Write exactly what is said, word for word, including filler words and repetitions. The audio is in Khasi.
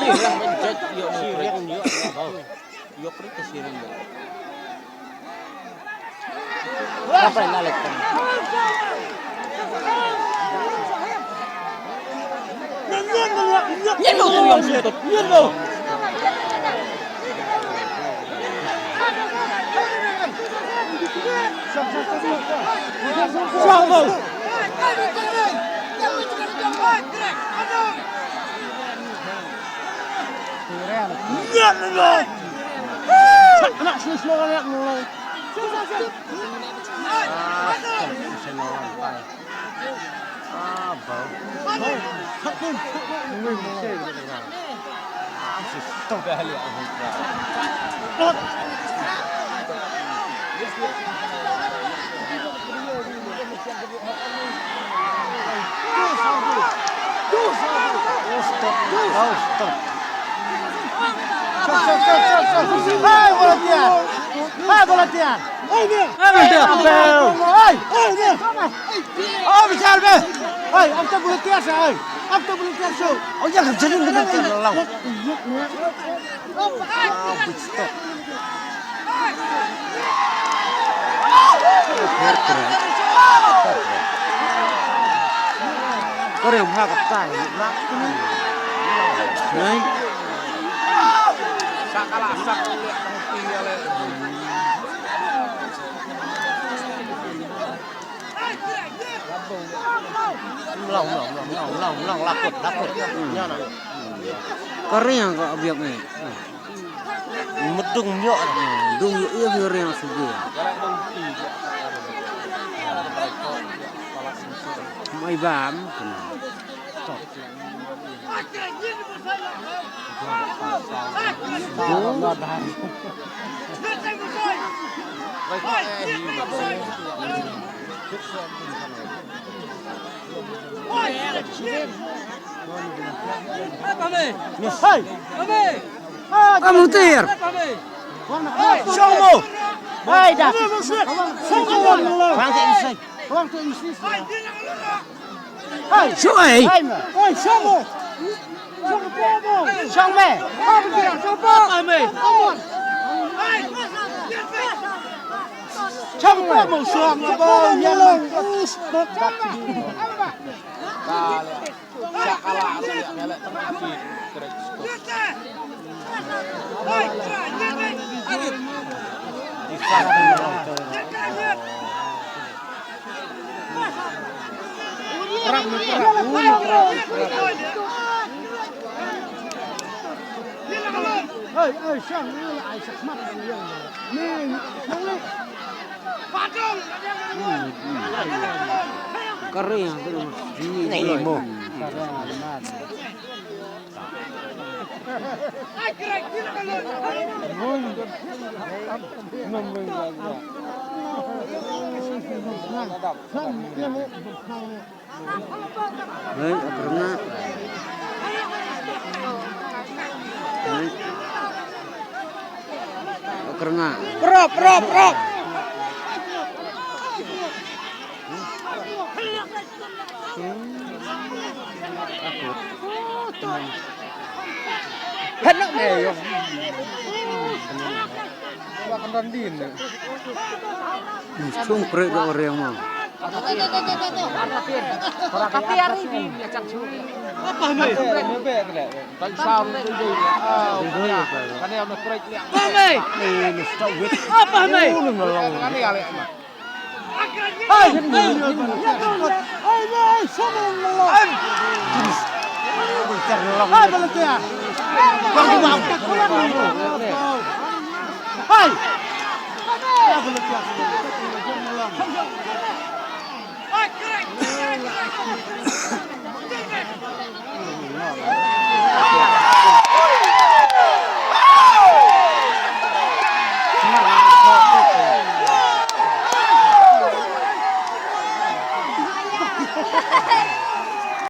Hey, volunteer! Hey, volunteer! Hey, volunteer! Hey, hey, oh, Michelle, hey! Hey, after volunteer, hey! After volunteer, so. Oh, yeah, jadi volunteer, lang. Ah, big stop. Kore ma ka tai. Nai. Mlong, mlong, mlong, mlong, mlong, mlong, lakut, lakut. Nya na. Ka riang ka biak ni. Mdung ïoh. Mdung ïoh ïa ka riang sugi. Mai bam. Hey! Amutir. Shomo. Hey, da. Hey, shomo. Hey, shomo. Shomo. Shomo. Ka riang tu mesti. Ni mo. Hei, a kyrngah. Hei. A kyrngah. Prop, prop, prop. Hei, nok me yo. Wa kan don din ne. Chung prek da orang ma. Tapi hari ni dia cak chung. Apa mai? Kan sound tu je. Ah, kan yang nak prek dia. Apa mai? Ini stop wit. Apa mai? Kan ni alek ma. Hey! Hey! Hey! Hey! Hey!